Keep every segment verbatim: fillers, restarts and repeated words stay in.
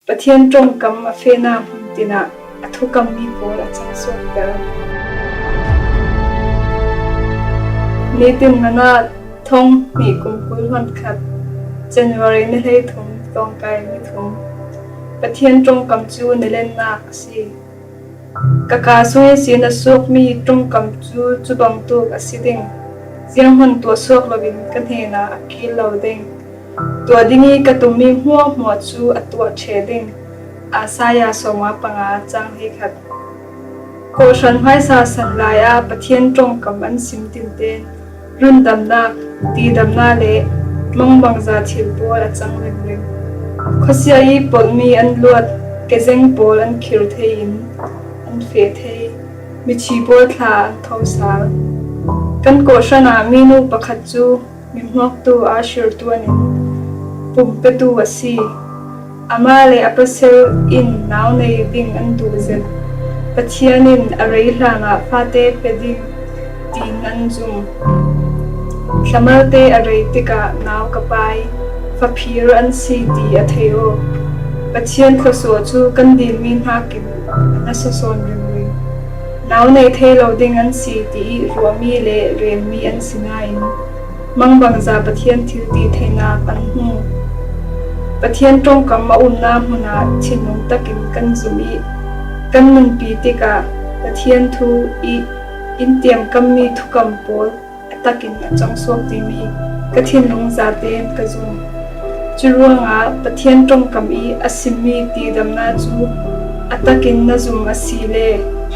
Pathian ṭongkam a fehna hmun tinah a thukammi pawl a cang suakter. Nitin Manat, thong hnih kum kul hmun khat, January ni hleithum, Tlawngkai ni thum. Pathian ṭongkam cu na lennak a si. Ka kaa sung ihsin a suakmi ṭongkam cu cu bangtuk a si ding. Zianghman tuah suak loin ka hnenah a kil lo ding. Tuah ding i ka tummi hmuahhmuah cu a tuah ṭheh ding. Isaiah sawmnga panga cang hleikhat. Kawhhran hmaisa san lai ah Pathian ṭongkam an sim tinten rundamnak, tidamna le mangbangza thil pawl a cang ringring. Khuasia i polhmi an luat, kezeng pawl an khir thei in an feh thei, mithi pawl thla an tho sal. Kan kawhhran ah minu pakhat cu mihmuaktu Asher tuan in pumpetu a si. Amah le a pasal in nau nei ding an duh zet. Pathian in a rei hlanah fate pe ding, tiin an zum. Thlamalte a rei tikah nau ka pai, faphir an si ti a thei aw. Pathian thluasuah cu kan dinmi hnakin a nasa sawn ringring. Nau nei thei lo ding an si ti i ruahmi le renmi an si nain, mangbangza Pathian thil ti theinak an hmu. Pathian ṭongkam a umna hmun ah thinlung takin kan zumh i kan nunpi tikah Pathian thu i in tiamkammi thukam pawl a takin a cang suak timi ka thinlung zaten ka zum. Curuangah Pathian ṭongkam i a simmi tidamna cu a takin na zum a si le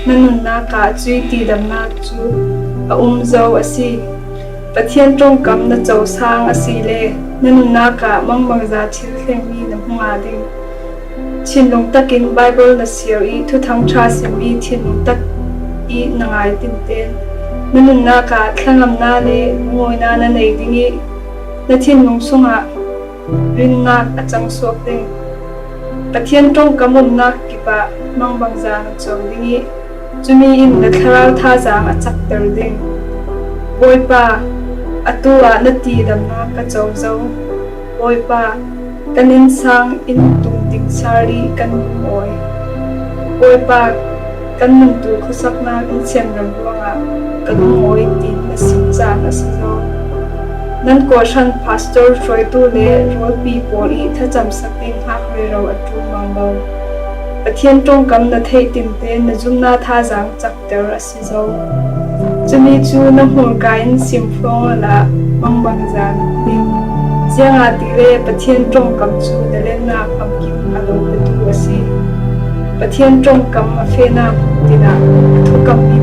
na nunnak ah cuih tidamna cu a um zo a si. Pathian ṭongkam na cosang a si le na nunnak ah mangbangza thil thlengmi na hmu hnga ding. Thinlung takin Baibal na siar i Thuthang ṭha simmi thinlung tak i na ngai tinten na nunnak ah thlangamna le lungawina na nei ding i na thinlung sungah rinnak a cang suak ding. Pathian ṭongkam umnak kipah mangbangza na co ding i cumi in na thlarau thazaang a cakter ding. Bawipa, atu ah na tidamnak ka co zo. Bawipa, kan innsang in tung ding sari kan lungawi. Bawipa, kan nuntu khuasaknak in sianrem ruangah ka lungawi, tiin na sim caan a si zo. Nan kawhhran pastor, hruaitu le rualpi pawl i thlacamsak ding hngak rero a ṭul mang lo. Pathian ṭongkam na theih tinte na zumna thazaang cakter a si zo. Cumi cu na hmurka in sim hrawng awla mangbangza na hmu ding. Ziangahtile Pathian ṭongkam cu na lennak famkim a lo petu a si. Pathian ṭongkam a fehna hmun tinah a thukammi